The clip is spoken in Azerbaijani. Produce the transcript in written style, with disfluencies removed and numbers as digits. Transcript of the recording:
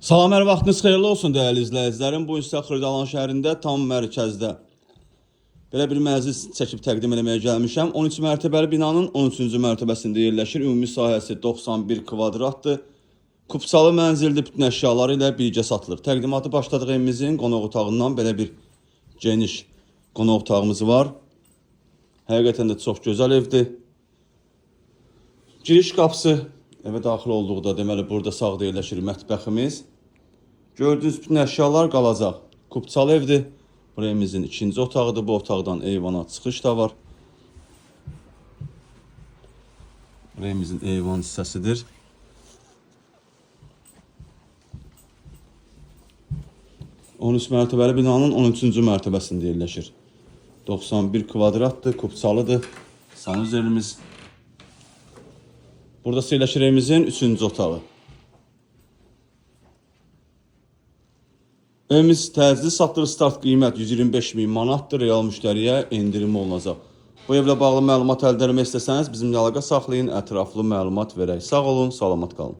Salam, hər vaxtınız xeyirli olsun dəyərli izləyicilərim. Bu gün sizə Xırdalan şəhərində tam mərkəzdə belə bir mənzil çəkib təqdim eləməyə gəlmişəm. 13 mərtəbəli binanın 13-cü mərtəbəsində yerləşir. Ümumi sahəsi 91 kvadratdır. Kupçalı mənzildir, bütün əşyaları ilə birgə satılır. Təqdimatı başladıq evimizin qonaq otağından belə bir geniş qonaq otağımız var. Həqiqətən də çox gözəl evdir. Giriş qapısı evə daxil olduqda deməli burada sağda yerləşir mətbəximiz. Gördüyünüz bütün əşyalar qalacaq. Kupçalı evdir. Bura evimizin ikinci otağıdır. Bu otaqdan eyvana çıxış da var. Bura evimizin eyvan hissəsidir. ...13 mərtəbəli binanın 13-cü mərtəbəsində yerləşir. 91 kvadratdır, kupçalıdır. Sanuzelimiz. Burada yerləşir evimizin 3-cü otağı. Evimiz təcili satılır, start qiymət 125 min manatdır, real müştəriyə endirim olunacaq. Bu evlə bağlı məlumat əldə etmək istəsəniz bizimlə əlaqə saxlayın, ətraflı məlumat verək. Sağ olun, salamat qalın.